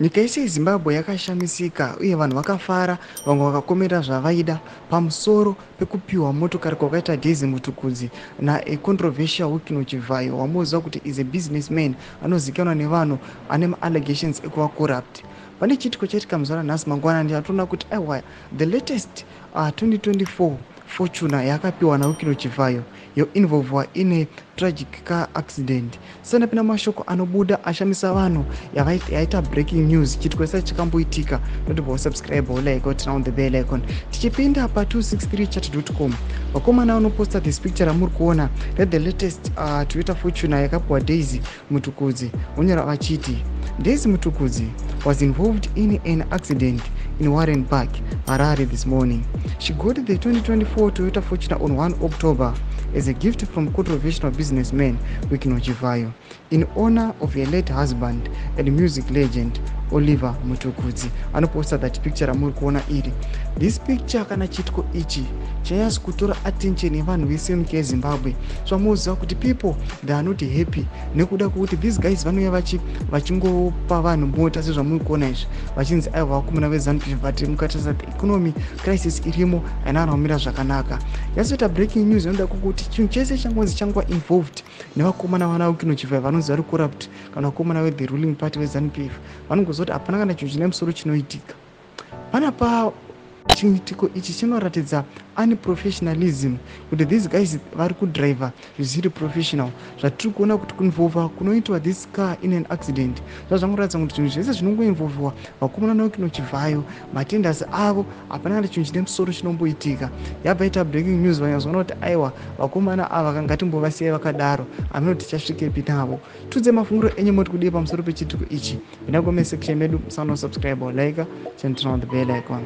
Nyika yese yeZimbabwe yakashamisika uye vanhu vakafara, vamwe vakakomera zvavaida pamusoro pekupiwa motokari kwakaita Daisy Mutukudzi nacontroversial Wicknell Chivayo, wamunoziva kuti is a businessman anozivikanwa nevanhu ane maallegations ekuva corrupt. Pane chiitiko chaitika muzuva ranhasi mangwanani atoona kuti aiwa, the latest 2024 Fortuner yakapiwa naWicknell Chivayo yoinvolvwa ine tragic car accident. Sandapinda mashoko anobuda ashamisa vanhu, yaita breaking news. Chiitiko chisati chakamboitika. Notibva wasubscribe, wolike, turn on the bell icon. Tichipinda pa263 chat.com, vakomana vanoposta this picture ramuri kuona rethe latest Toyota Fortuner yakapiwa Daisy Mutukudzi. Vonyora vachiti, "Daisy Mutukudzi was involved in an accident in Warren Park, Harare this morning. She got the 2024 Toyota Fortuner on 1 October as a gift from controversial businessman Wicknell Chivayo in honor of her late husband and music legend Oliver Mutukudzi." Anoposta that picture ramuri kuona iri. This picture kana chiitiko ichi chanyatsi kutora attention yevanhu vese munyika yeZimbabwe. Zvamuziva kuti people, they are not happy nekuda kwekuti these guys vanouya vachingopa vanhu mota sezvamuri kuona izvi, vachinzi aiwa, vakomana veZANU PF, but mukatarisa the economy crisis irimo, haina kana kumira zvakanaka. Yazoita breaking news inoda kukuti chinhu chese changonzi changova involved nevakomana vana Wicknell Chivayo vanonzi vari corrupt, kana vakomana vethe ruling party veZANU PF, vanongozoti hapana kana chinhu chine musoro chinoitika panapa. Chiitiko ichi chinoratidza unprofessionalism, kuti these guys vari kudhiraivha zvisiri professional. Zvatiri kuona kuti kuinvolva kunoitwa this car in an accident zvazvangoratidza kuti zvinhu zvese zvinongoinvolviwa vakomana naWicknell Chivayo, matenders avo, hapana kana chinhu chine musoro chinomboitika. Yabva ita breaking news, vanyazoona kuti aiwa, vakomana ava ngatimbovasiyai vakadaro, hameno tichasvikepi navo. Tudze mafungiro enyu, moti kudii pamusoro pechiitiko ichi? Pinda comment section medu, musanosubscribe, like, turn on the bell icon.